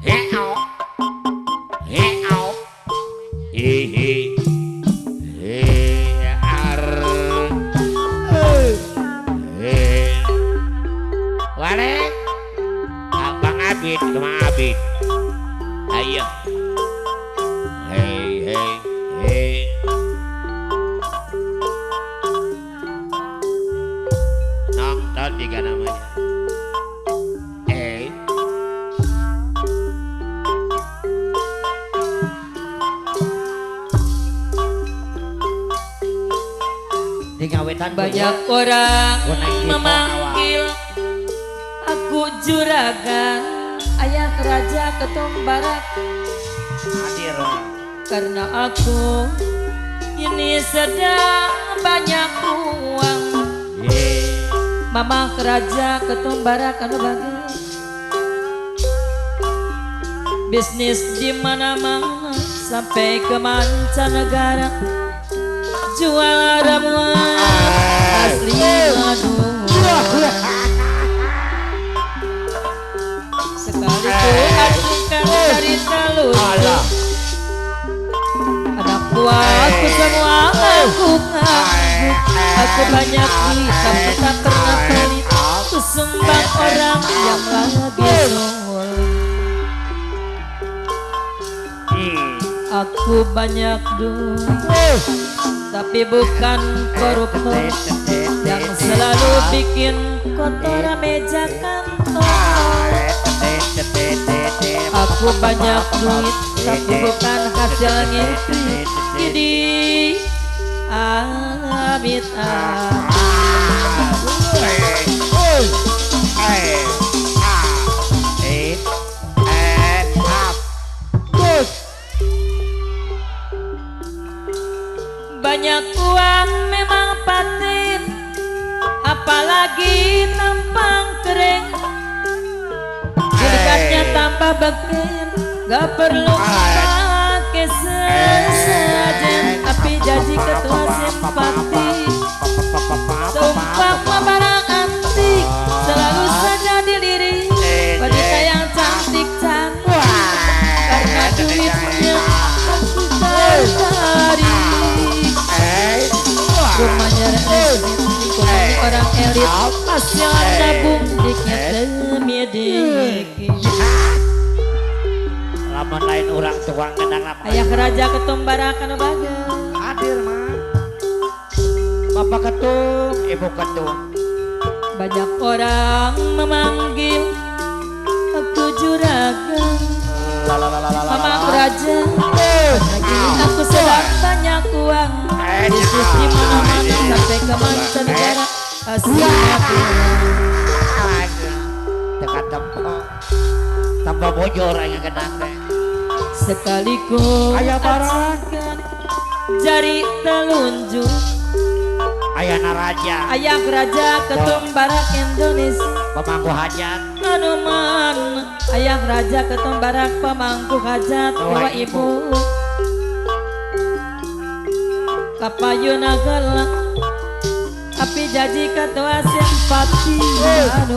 He au. He au. He he. He ar. He. Wale. Abang Abid, Bang Abid. Ayo. Hey hey hey. Nonton juga namanya. Banyak orang memanggil aku juragan, ayah raja ketumbarak. Karena aku ini sedang banyak uang. Mama raja ketumbarak anu bagus. Bisnis di mana-mana sampai ke mancanegara. Jual ramuan asli Madura. Sekali ku ajukan cerita lucu, anak buahku semua aku ngangguk. Aku banyak hitam tak pernah pelit. Ku sumbang orang yang lagi sulit. Aku banyak duit tapi bukan koruptor yang selalu bikin kotor meja kantor. Aku banyak duit tapi bukan hasil ngintip. Jadi amit banyak uang memang patin, apalagi tampang kering. Dekatnya tambah beken, gak perlu pakai sesajen. Api janji ketua simpati, seumpama barang antik selalu saja dilirik. Wanita yang cantik-cantik karena duitnya aku tertarik. Rumahnya lingkungannya orang elit, hasil nabung dikit demi dikit. Lamun lain orang tukang kendang lamun. Ayah raja ketumbarak anu bagus. Hadir mah. Bapak ketum, ibu ketum. Banyak orang memanggil aku juragan. Mama raja, lagi aku sedang banyak uang. Bisnis di mana-mana sampai ke mancanegara. Hasilnya dekat tempo, tambah bojor yang kendang teh. Sekaliku ayah barang jari telunjuk. Ayah naraja, ayah raja ketumbarak Indonesia. Pemangku hajat, anuman. Ayah raja ketumbarak pemangku hajat. Dewa ibu kapayuna galak, api janji ketua simpati. Anu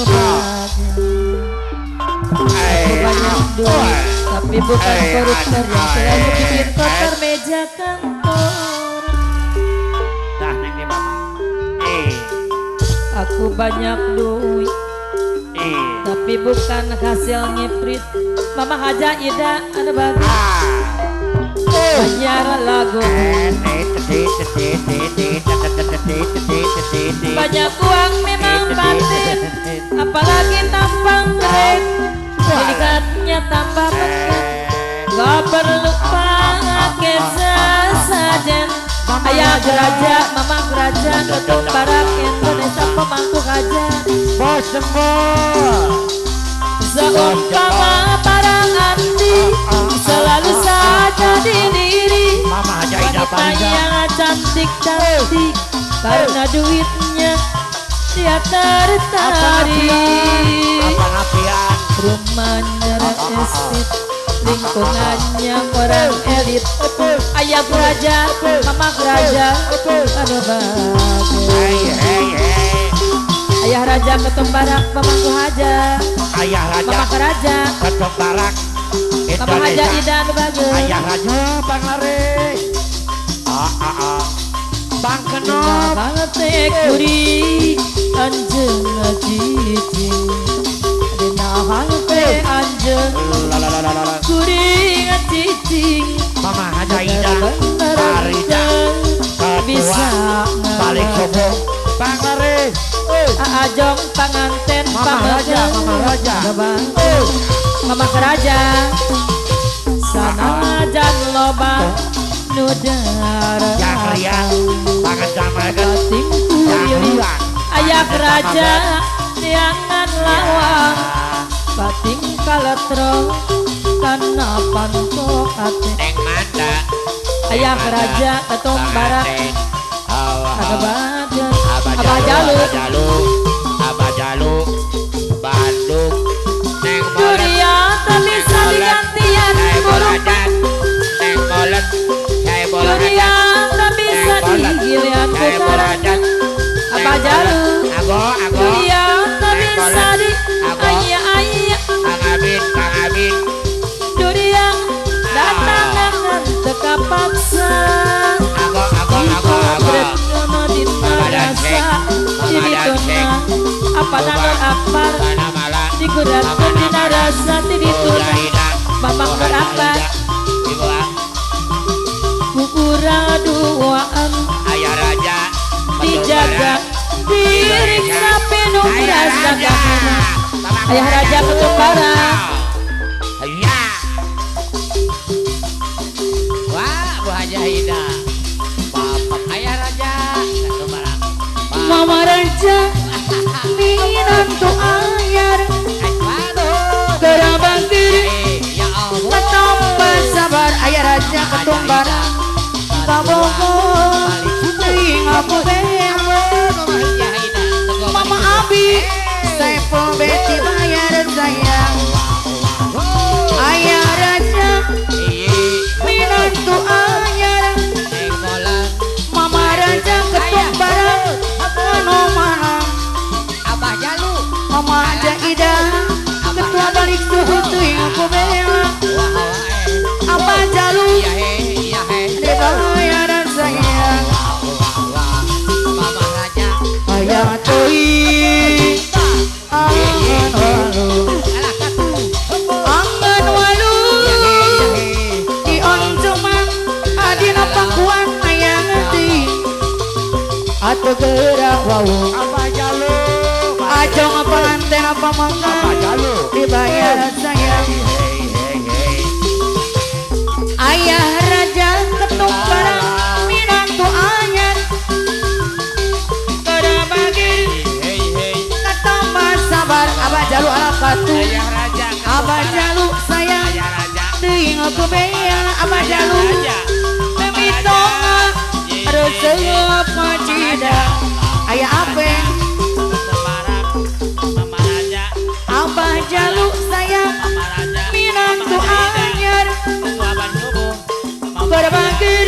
aku banyak duit tapi bukan koruptor yang selalu bikin kotor meja kantor. Dah neng di mama. Aku banyak duit tapi bukan hasil ngeprit. Mama Haja Ida anu bagus. Banyak lagu, banyak uang memang batin, apalagi tampang keren. Delikatnya tambah beken, gak perlu pakai sesajen. Ayah raja, mama raja, ketumbarak Indonesia pemangku hajat. Seumpama barang antik selalu saja dilirik. Wanita yang cantik-cantik karena duitnya dia tertarik. Rumahnya estate, lingkungannya orang elit. Ayah raja, mama raja, anu bagus. Ayah raja ketumbarak pemangku hajat. Ayah raja mama raja ketumbarak. Mama Haja Ida nu bagus. Ayah Raja Panglare. Bang Kenop. Hate kuring anjeun cicing. Dina hate anjeun kuring cicing. Mama Haja Ida Farida bisa balik sobo Panglare. Ajong panganten Mama Raja, Mama Raja, Mama Raja sanajan loba nu darah ayah raja neangan lawang bating kaletro kana panto ate ayah raja ketum barak ada Abah Jalu, Abah Jalu, Bandung, Neng Molet, dunia tak bisa digantian burung, Neng Molet, dunia tak bisa digilian putaran, Abah Jalu, dunia tak bisa di ayah ayah, Kang Abin, Kang Abin, dunia datangan teka paksa. Apa nanor akbar diguratkeun dina rasa ti dituna Mamang Nur Akbar ku urang duaan ayah raja dijaga diriksa penuh rasa kahana ayah raja ketumbara. Wah Bu Haja Ida bapak ayah raja ketumbara Mama Raja minantu anyar gerabang diri ketomba sabar ayah raja ketumbar kabogo teuing aku bela Mama Abi Saiful Beti bayar sayang ayah raja minantu anyar Mama Raja ketumbar anu mana Abah Jalu Mama Haja Ida ketua balik suhu teuing aku bela Abah Jalu dibayaran sayang Mama Raja ayah teuing angan walu angan walu di oncuman adina pangkuan ayah teuing atuh gerak wau Abah Jalu ajong pengantin apa mangga dibayar sayang ayah raja ketumbar minantu anyar kerabagi ketambah sabar Abah Jalu alakatu Abah Jalu sayang teuing aku bela Abah Jalu mimitonga resep macida ayah apeng Abah Jalu sayang minantu anyar berbangkir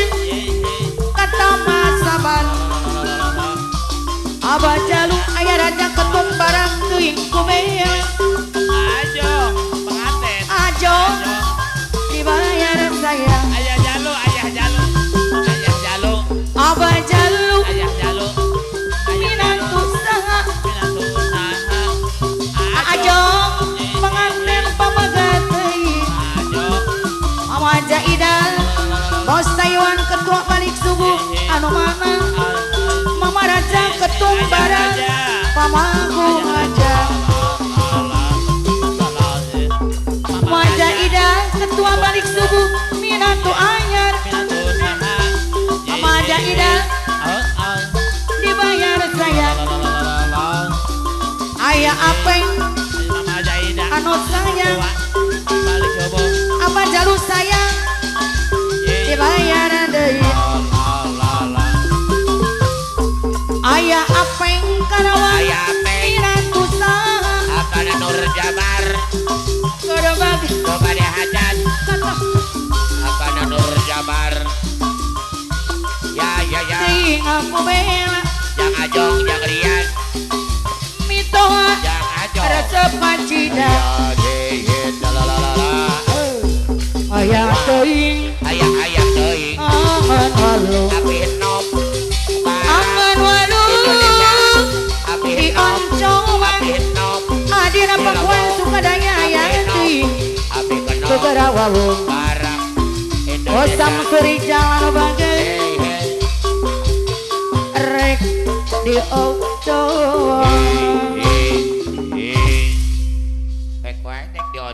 ketama sabar Abah Jalu ayah raja ketumbarang teuing kumel ajo pengantin ajo dibayar sayang ayah Jalu ayah Jalu ayah Jalu Abah Jalu ayah Jalu minantu saha ajo pengantin pamagat teuing Mama Haja Ida Bos Taiwan ketua balik subuh anu mana Mama Raja ketumbaran pamangku aja Mama Haja Ida ketua balik subuh minantu anyar Mama Haja Ida dibayar sayang ayah apeng anu sayang Abah Jalu sayang dibayar deui ayah apeng Karawang minantu saha Abah Nur Jabar gerbang kepada hajat Abah Nur Jabar ya ya ya teuing aku bela jang ajong jang rian mitoha jang ajong resep macida ya la la la la. Aya teuing aya aya teuing angan walu abi enom angan walu abi di enom oncoan abi enom adina pakuan sukadaya aya teuing abi kenom segera wawu barang oh samsuri jalan bagai hey hey rek di oncoan. Hey, hey.